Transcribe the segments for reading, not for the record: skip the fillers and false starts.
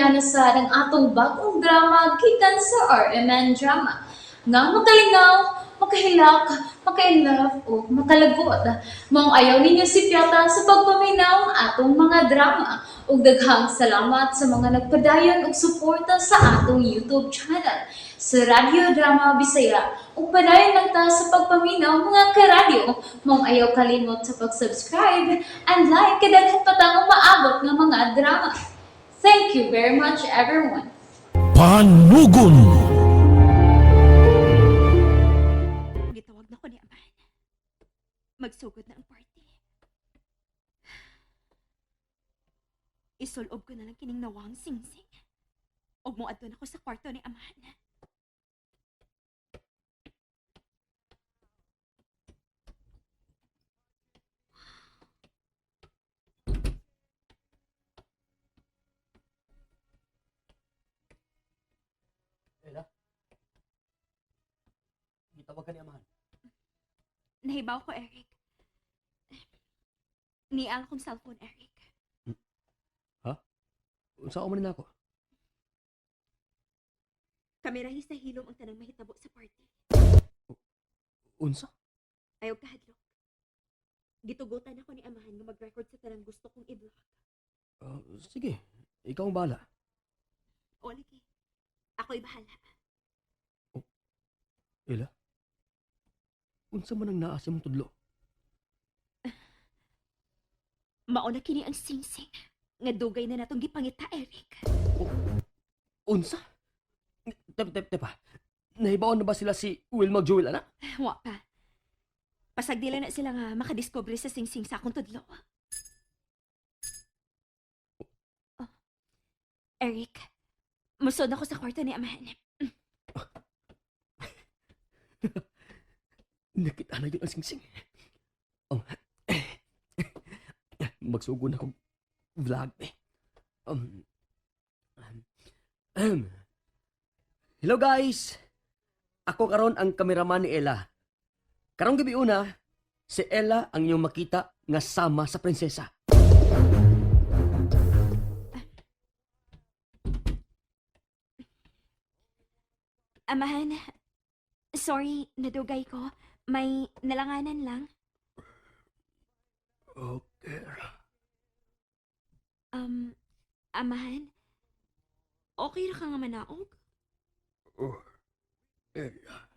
Amiana sa ang atong bagong drama gikan sa RMN Drama. Nga makalingaw, makahilak, maka-inlove o makalagot. Maong ayaw ninyo sipyata sa pagpaminaw ang atong mga drama. Ug daghang salamat sa mga nagpadayon og suporta sa atong YouTube channel sa Radyo Drama Bisaya. Ug padayon lang ta sa pagpaminaw, mga karadyo. Maong ayaw kalimot sa pag-subscribe and like kay daghan pa tang umaabot nga mga drama. Thank you very much, everyone. Panugon. Gitawag na ko ni Aman. Magsugod na ang party. Isulob ko na lang kining nawang singsing. Og moadto na ko sa kwarto ni Aman. Ella? Gitawag ka ni Amahan. Nahibaw ko, Eric. Niang akong cellphone, Eric. Unsa man nako? Kamerahi sa hilom ang tanang mahitabo sa party. Unsa? Ayaw kahadlok. Gitugutan ako ni Amahan nga mag-record sa tanang gusto kong i-vlog. Ah, sige, ikaw ang bahala. O, lagi. Ako'y bahala. Ella? Unsa man ang naa sa imong tudlo? Mauna kini ang singsing. Nga dugay na natong gipangita, Eric. Unsa? Tep, tep, tep ah. Nahibaon na ba sila si Wilma Jewel, ana? Wa pa. Pasagdila na sila nga makadiscover sa singsing sa akong tudlo. Oh. Eric, musod ako sa kwarto ni Amahan. Nakita na yun ang singsing. Oh. Magsugo na kong vlog eh. Um, um, Hello guys! Ako karon ang kameraman ni Ella. Karong gabi una, si Ella ang inyong makita nga sama sa prinsesa. Amahan, sorry, nadugay ko. May nalanganan lang. Okay. Amahan, okay ra ka nga manaog? Oh, Ella.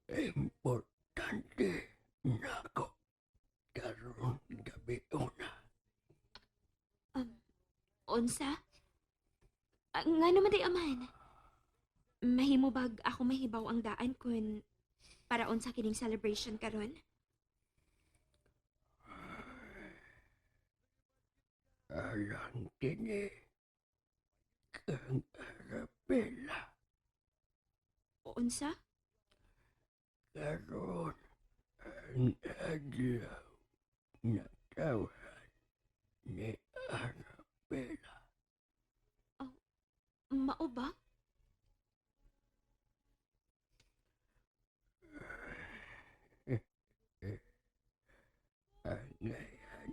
Importante nako karon gabi una. Unsa? Ah, nga naman day, Amahan. Mahimo bag ako mahibaw ang daan kun para unsa kining celebration karon? Alang kini kang Arabella. Unsa? Karon ang adlaw na tawhan ni Arabella. Mao ba? Angayan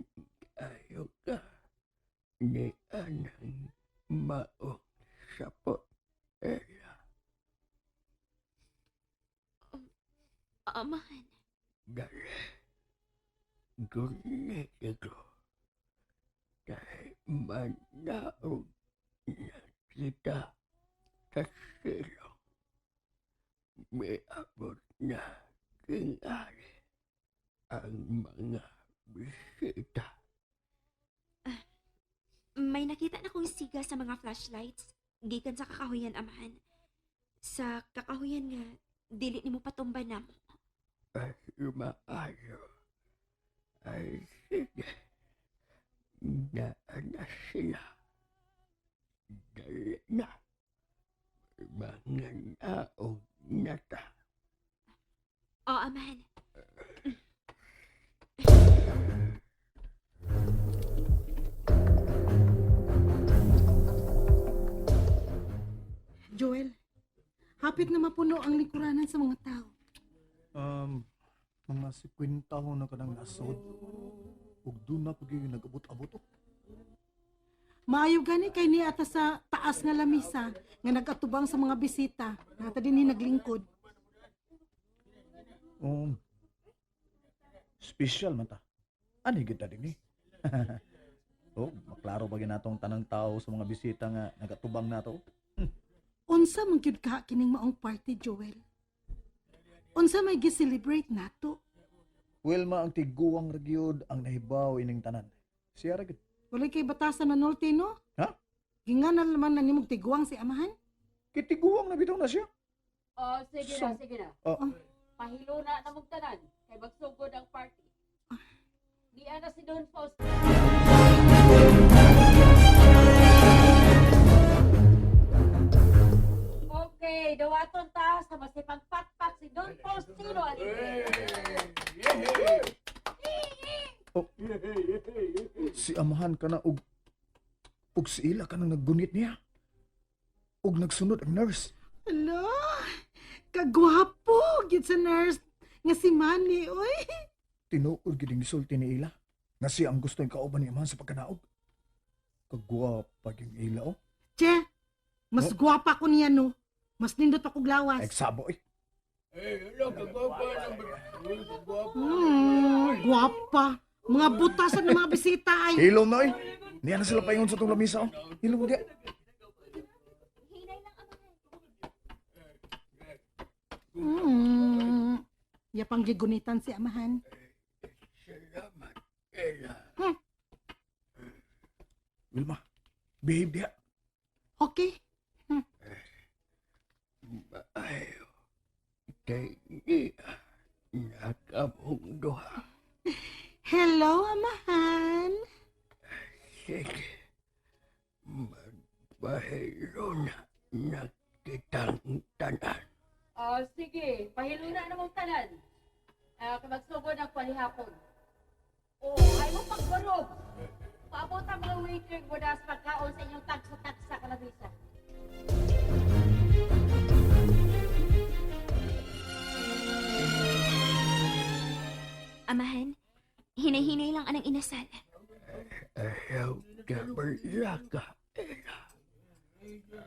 ayo ka ni anang maong sapot, Ella. Amahan. Dali. Guni ito. Dahil manaog na kita sa silong. May abot na tingali ang mga bisita. May nakita na kong siga sa mga flashlights. Gikan sa kakahuyan, Amahan. Sa kakahuyan nga, dili nimo patumba namo. Ay maayo. Ay sige. Naa na sila. Dali na. Mga naog na ta. O, Amahan. Joel, hapit na mapuno ang lingkuranan sa mga tao. Mga 50 ho na kanang nasod. Ug doon na pag nag-abot-abot. Oh. Maayo gani kay niya ata sa taas nga lamisa nga nagatubang sa mga bisita. Nata din naglingkod. Special man ta. Ani gid ta dinhi. Oh, maklaro ba ginatong tanang tao sa mga bisita nga nagatubang nato? Unsa man gyud ka kining maong party, Joel? Unsa may gi-celebrate nato? Wilma, ang tiguang ra gyud ang nahibaw ining tanan. Siya ra gyud. Walay kay batasan na nolte, no? Ha? Ginganan naman na nimog tiguang si amahan. Kitiguang na bitaw na siya. Oh, sige na, sige na. Oh. Pahiluna na mong tanan kay magsugod ang party. Diyan na si Don Faustino. Okay, dawaton ta sa masipang pakpak si Don Faustino Aligre. Oh. Si amahan ka na og si ila ka nang naggunit niya. Og nagsunod ang nurse. Hala, kagwapo gyud sa nurse nga si Manny, oy. Tinuod gid ang gisulti ni ila. Nga siya ang gusto yung kauban ni amahan sa pagkanaog. Kagwapa gyud ila oh. Che, mas gwapa ko niya no. Mas nindot pa kog lawas. Ay sabo eh. Gwapa. Mga butasan ng mga bisita ay. Hilom na eh. Niya na sila paingon sa itong lamisa oh. Hilom mo diya. Hinay lang, amahan. Yapang gigunitan si amahan. Salamat, Ella. Wilma, behave diya. Okay. Maayo. Kay niya nakamong duha. Hello, amahan. Sige. Magpahilo na na kitang tanan. Oh, sige, pahiluna na mong tanan. Ah, kay magsugod ang palihapon. Oh, ay mo pagbarog. Paabot ang mga waiter mo na sa pagkaon sa inyong tagsa-tagsa kalamisa. Amahan, hinay-hinay lang anang inasal. Ayaw ka balaka, Ella.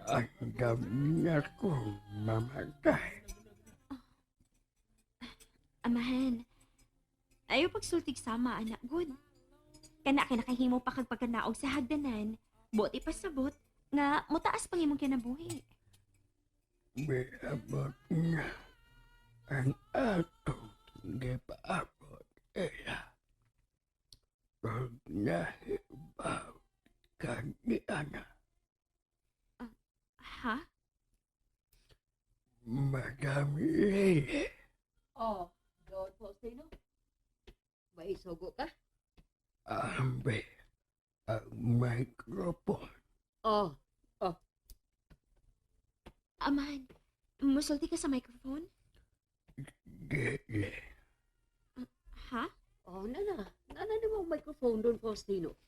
Andam na kong mamatay. Amahan, ayaw pagsultig sama, anak good. Kana kinakahimo pa kag pagkanaog sa hagdanan, buti pasabot, nga mutaas pang imong kinabuhi. Miabot na ang atong gipaabot, Ella. Pag nahibaw ka ni Ana, Ha? Madam Lily. Oh, Don Faustino. May isugo ka? Ambi ang microphone. Oh, Amahan, musulti ka sa microphone? Dili. Ha? oh, nana. Nana ni mo microphone, Don Faustino.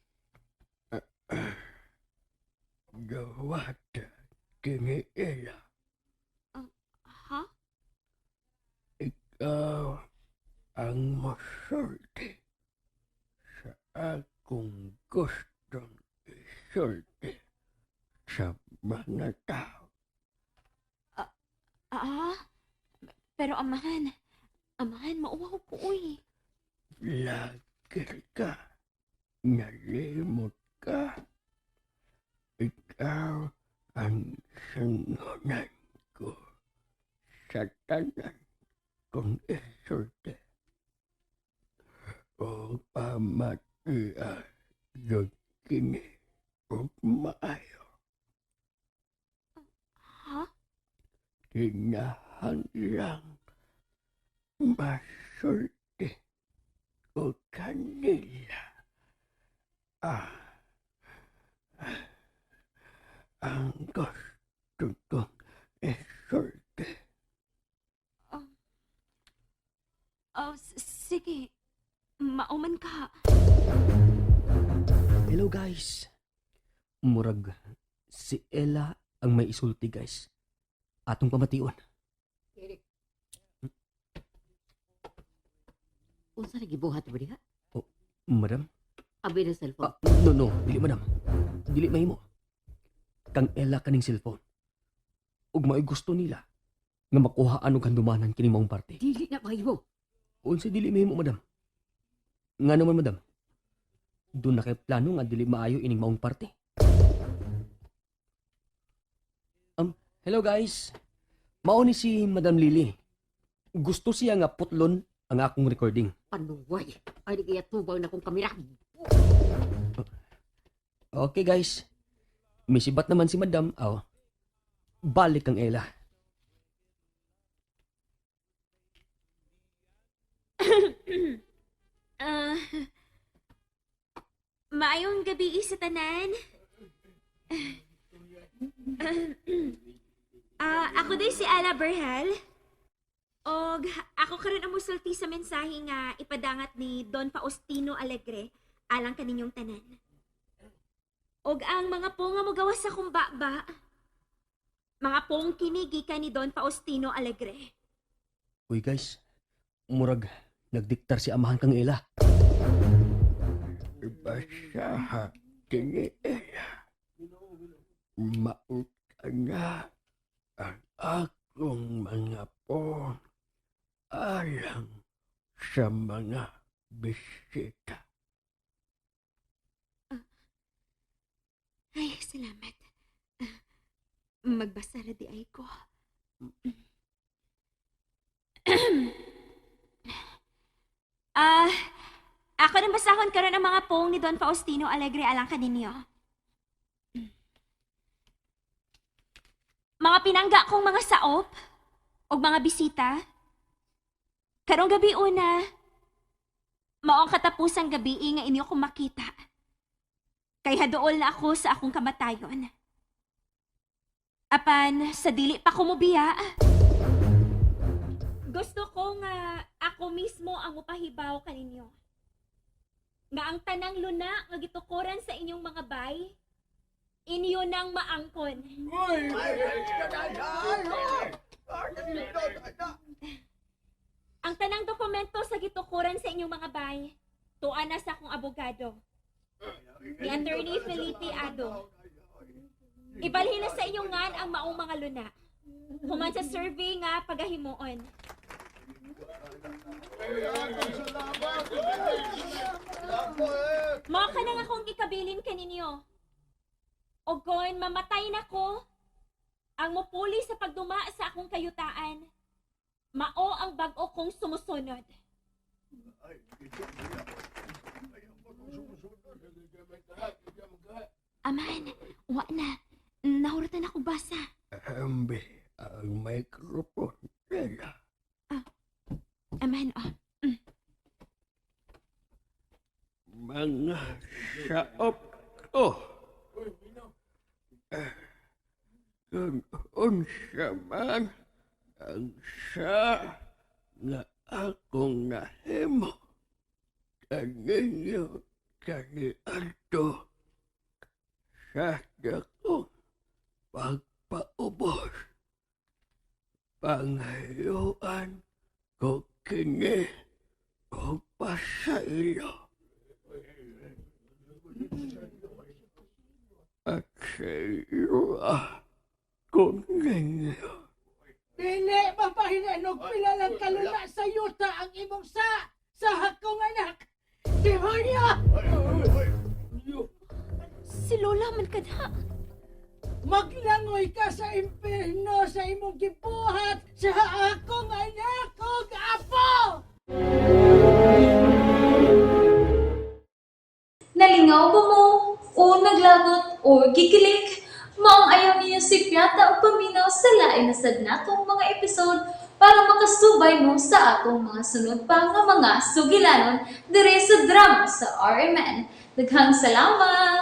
Gawata kini Ella. Ha? Ikaw ang masulti sa akong gustong isulti sa mga tao. Ah, pero amahan, amahan, mauwaw ko, uy. Lagi ka, nalimot ka. Ikaw ang sangunan ko sa tanan kong isulti. O pamatia yun kini og maayo. Ha? Kinahanglang masulti ko kanila. Ah, ang gusto kong isulti. Oh, sige. Mauman ka. Hello guys. Murag si Ella ang may isulti guys. Atong pamation. Eric. Unsa na gibuhat mo diha? Madam? Abi na cellphone. Ah, no, no, dili madam. Dili mahimo. Kang Ella kaning cellphone. Ug mao'y gusto nila nga makuhaan og handumanan kining maong parte. Dili na mahimo. Unsa dili mahimo, madam? Nga naman, madam. Doon na kay plano nga dili maayo ining maong parte. Hello guys. Mao ni si Madam Lily. Gusto siya nga putlon ang akong recording. Panuway. Ay, di kaya tubang na kong kamera. Okay guys. Misibat naman si Madam. Aw. Balik kang Ella. Ah, maayong gabi sa tanan. Ah, ako din si Ala Berhel. Og ako karon ang musulti sa mensahe nga ipadangat ni Don Faustino Alegre alang kaninyong tanan. Og ang mga po nga mogawas sa kumbaba, mga pong kini gikan ni Don Faustino Alegre. Uy guys, murag nagdiktar si amahan kang Ella. Basaha kini Ella. Mauta na ang akong mga po alang sa mga bisita. Ay, salamat. Ah, magbasa ra di ay ko. Ah, ako nang basahon karon ang mga poong ni Don Faustino Alegre alang kaninyo. Mga pinangga kong mga saop og mga bisita. Karong gabi una, mao ang katapusang gabi nga inyo kong makita. Kay hadool na ako sa akong kamatayon. Apan, sa dili pa ko mobiya. Gusto ko nga ako mismo ang mupahibaw kaninyo. Nga ang tanang luna nga gitukoran sa inyong mga bay, inyo nang maangkon. Ang tanang dokumento sa gitukoran sa inyong mga bay, tuan na sa akong abogado ni Attorney Felipe Ado. Ibalhin na sa inyong ngan ang maong mga luna. Human sa survey nga pagahimuon. Mao ka na nga akong gikabilin kaninyo. O kon mamatay na ko, ang mupuli sa pagduma sa akong kayutaan, mao ang bag-o kong sumusunod. Aman, wa na. Nahuratan ako basa. Ambi ang microphone nila. Aman, oh. Mga saop ko. Kung unsa man ang sa nga akong nahimo kaninyo kaniadto sa dakong pagpaubos. Pangayuan ko kini og pasaylo. At sa iyo kung ninyo. Dili mapahinan og pila lang kalula sa yuta ang imong sa hakong anak. Demonyo! Si Lola man kada. Maglangoy ka sa impierno sa imong gibuhat sa akong anak ug apo! Nalingaw ba mo? O naglagot o gikilig? Maong ayaw niyo si Piata o paminaw sa lain na sad natong mga episode para makasubay mo sa atong mga sunod pa nga mga sugilanon dire sa drama sa RMN. Daghang salamat!